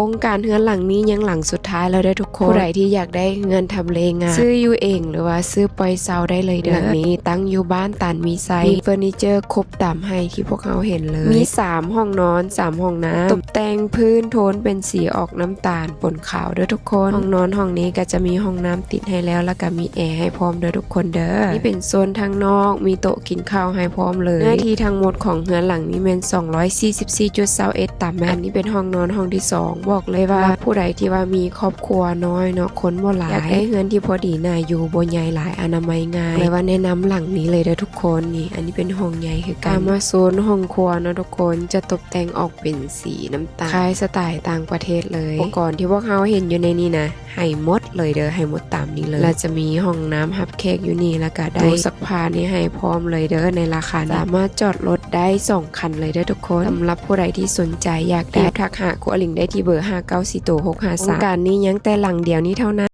ໂຄງການເຮືອນຫຼັງນີ້ຍັງຫຼັງສຸດທ້າຍແລ້ວເດີທຸກຄົນ. ຜູ້ໃດທີ່ຢາກໄດ້ເຮືອນທຳເລງາມ ຊື້ຢູ່ເອງ ຫຼືວ່າຊື້ປ່ອຍເຊົ່າໄດ້ເລີຍເດີ. ຫຼັງນີ້ຕັ້ງຢູ່ບ້ານຕານມີໄຊ ມີເຟີນີເຈີຄົບຕາມໃຫ້ທີ່ພວກເຮົາເຫັນເລີຍ. ມີສາມຫ້ອງນອນ ສາມຫ້ອງນ້ຳ ຕົບແຕ່ງພື້ນໂທນເປັນສີອອກນ້ຳຕານປົນຂາວເດີທຸກຄົນ. ຫ້ອງນອນຫ້ອງນີ້ກໍຈະມີຫ້ອງນ້ຳຕິດໃຫ້ແລ້ວ ແລ້ວກໍມີແອໃຫ້ພ້ອມເດີທຸກຄົນເດີ. ນີ້ເປັນໂຊນທາງນອກ ມີໂຕະກິນ ເຂົ້າໃຫ້ພ້ອມເລີຍ. ເນື້ອທີ່ທັງໝົດຂອງເຮືອນຫຼັງນີ້ແມ່ນສອງຮ້ອຍສີ່ສິບສີ່ຈຸດຊາວເອັດຕາແມັດ. ອັນນີ້ເປັນຫ້ອງນອນຫ້ອງທີສອງ. ບອກເລີຍວ່າ ສຳລັບຜູ້ໃດທີ່ວ່າມີຄອບຄົວນ້ອຍເນາະ ຄົນບໍ່ຫຼາຍ ຢາກໄດ້ເຮືອນທີ່ພໍດີໜ້າຢູ່ ບໍ່ໃຫຍ່ຫຼາຍ ອະນາໄມງ່າຍ ເລີຍວ່າແນະນຳຫຼັງນີ້ເລີຍເດີທຸກຄົນ. ນີ້ ອັນນີ້ເປັນຫ້ອງໃຫຍ່ຄືກັນ. ຕາມມາໂຊນຫ້ອງຄົວເນາະທຸກຄົນ ຈະຕົບແຕ່ງອອກເປັນສີນ້ຳຕານ ຄ້າຍສະໄຕຕ່າງປະເທດເລີຍ. ອຸປະກອນທີ່ພວກເຮົາເຫັນຢູ່ໃນນີ້ນະ ໃຫ້ໝົດເລີຍເດີ ໃຫ້ໝົດຕາມນີ້ເລີຍ. ແລ້ວຈະມີຫ້ອງນ້ຳຮັບແຂກຢູ່ນີ້ ແລ້ວກະໄດ້ຕູ້ຊັກຜ້ານີ້ໃຫ້ພ້ອມເລີຍເດີ ໃນລາຄານີ້. ສາມາດຈອດລົດໄດ້ສອງຄັນເລີຍເດີທຸກຄົນ. ສຳລັບຜູ້ໃດທີ່ສົນໃຈຢາກໄດ້ ທັກຫາຄູອາລິງໄດ້ທີ່ເບີ ຫ້າເກົ້າສີ່ໂຕຫົກຫ້າສາມ. ໂຄງການນີ້ຍັງແຕ່ຫຼັງດຽວນີ້ເທົ່ານັ້ນ.